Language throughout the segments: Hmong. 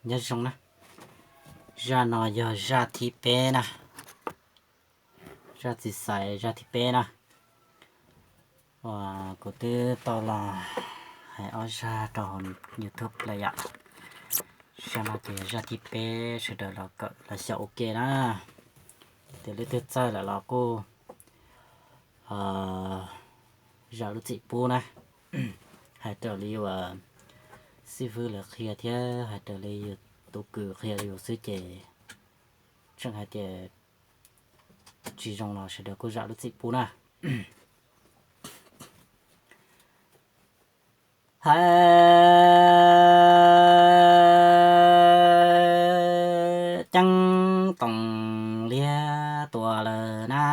Nyob zoo na, zaj no yog zaj thib peb na, zaj txiv xaiv zaj thib peb na. Uas kuv twb tau los hais ob zaj rau hauv YouTube lawm yom. Zaj no ces zaj thib peb, sawv daws los kawm los xyaum ua ke na. Ces leej twg txawj lawm los kuj zam lub txim pub na. Hais raws li uas xib fwb lawv qhia thiab hais raws li yus tus kws qhia yus xwb ces tseem hais tias tsis zoo los sawv daws kuj zam lub txim pub na. Hais ceeb toom liab tuaj lawm na,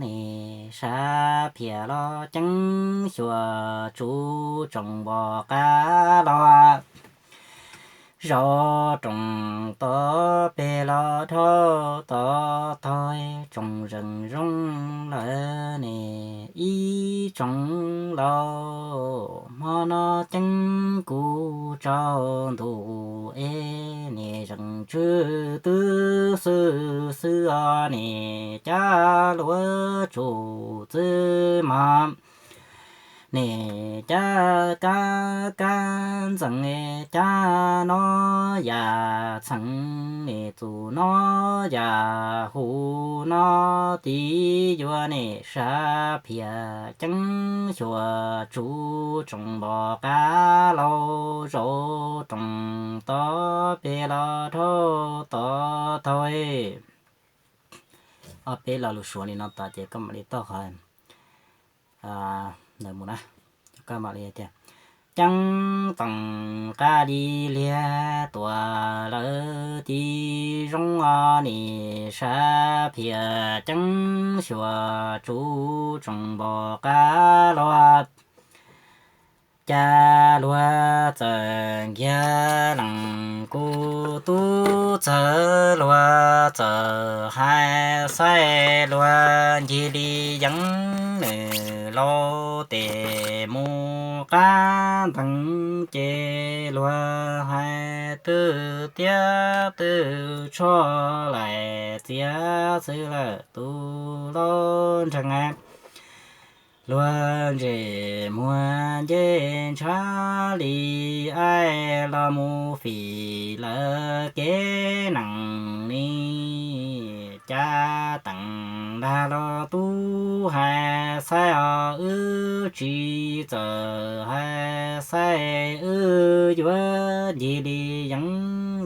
nim sab phiaj los ceeb xyuas tsuv tsoom npos qab los zov roos tod peg los dhau tod tog tsoom zeem zoo lawm ne ib tsoom laus. Hmo no ceeb kuv tsaus ntuj es nim zeem tswv twb xwb xwb os, nim cab luav tsum txwb mog. Nim cab kab kab ntxees, cab no yam txheem, nim txus no yam hu no, tiv yuav nim sab phiaj ceeb xyuas tsuv tsoom npos qab los zov roos tod peg los dhau tod tog. Ob peb lo lus Suav li no tas ces koj mam li toj qhov ntawd mus na. Koj mam li tias, ceeb toom qab li liag tuaj lawm tib zoo os, nim sab phiaj ceeb xyuas tsuv tsoom npos qab los cas luag txawm nkiag lees kuv tub txawg, luag txawm hais xaib luag ncig li yeeb, nws laus tes mus qab ntees ces luag hais twj tiab twj tsho laim txiav xwb lawm tus laus nreeg. Luag ntsej muag nce ntshav li aib los mus fim lawv kev nees ni. Cas teem dag los tub hais xaib os, wb tsis txawj hais xaib, wb yuav ncig li yeeb,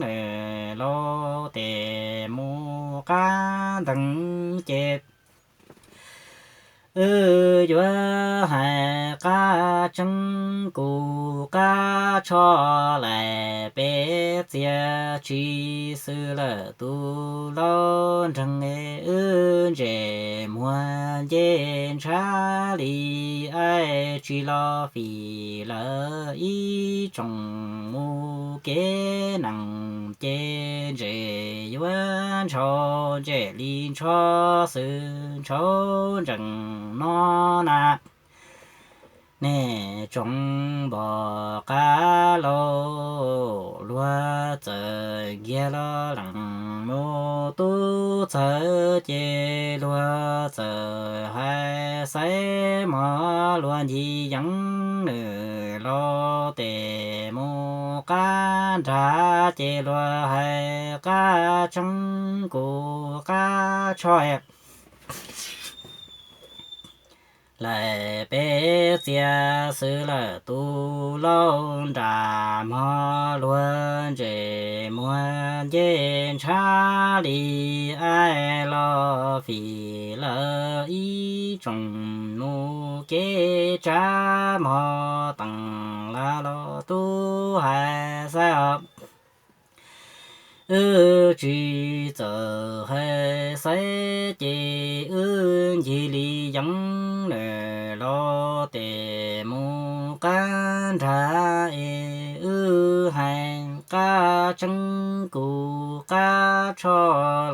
nws laus tes mus qab ntees ces wb yuav hais qab tseeb kuv qab tsho laim peb txiav tsis xwb lawm tus laus nreeg. Wb ntsej muag nce ntshav li aib tsis los fim lawv ib tsoom mus kev nees ces ntsej yuav ntshau ntsej li ntsho xwb ntshau ntsees no na. Nej tsoom npos qab laus, luag txawm nkiag los lees mus tub txawg ces luag txawm hais xaib mog, luag ncig yeeb, nws laus tes mus qab nrad ces luag hais qab tseeb kuv qab tsho laim peb txiav xwb lawm tus laus nram mog. Luag ntsej muag nce ntshav li aib los fim lawv ib tsoom mus kev tsab mog. Teem dag los tub hais xaib os, wb tsis txawj hais xaib ces wb ncig li yeeb, nws laus tes mus qab nrad es wb hais qab tseeb kuv qab tsho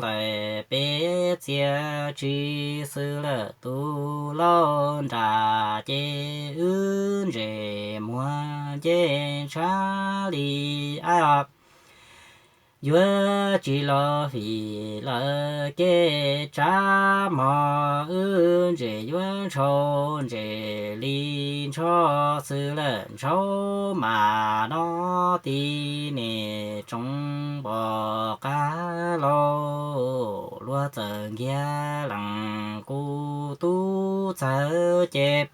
laim peb txiav tsis xwb lawm tus laus nram ces wb ntsej muag nce ntshav li aib os. yuav tsis los fim lawm kev tsav mog. Wb ntses yuav ntshau ntses li ntsho xwb lawm ntshaud mas no ti niam tsoom npom qab lauj. Luag txawm nkiag lees kuv tub txawg ces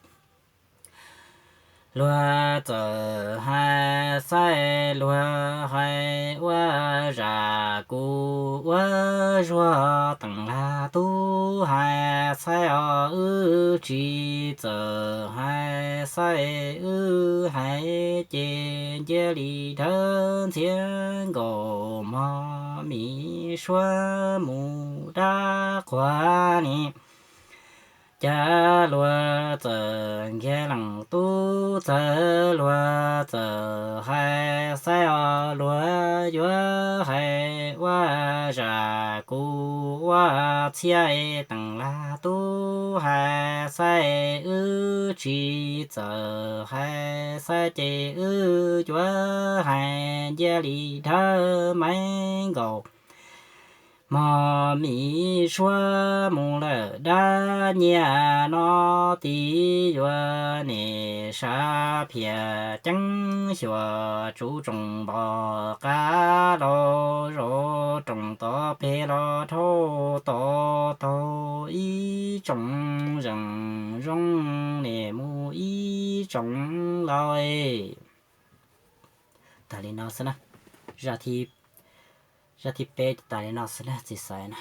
luag txawm hais xaib luag hais ua zam kuv ua zuag teem lag tub hais xaib os wb tsis txawm hais xaib wb hais ces ncia li dhawv ntxhiab nkaus mog mi suab mus dab qhuav ni. Cas luag txawm nkiag lees tub txawg luag txawm hais xaib os luag yuav hais ua zam kuv ua txhiaj teem lag tub hais xaib wb tsis txawm hais xaib ces wb yuav hais ncia li dhawv mev nkaus mog mi suab mus lawm dab nyiaj no ti yuav niam sab phiaj ceeb xyuas tsuv tsoom npom qab lauj. Zos roos tod peg los dhau tod taug ib tsoom zeem zoo niam mus ib tsoom lauj. Tas li no xwb na. Zaj thib peb tas li no xwb na txiv xaiv na.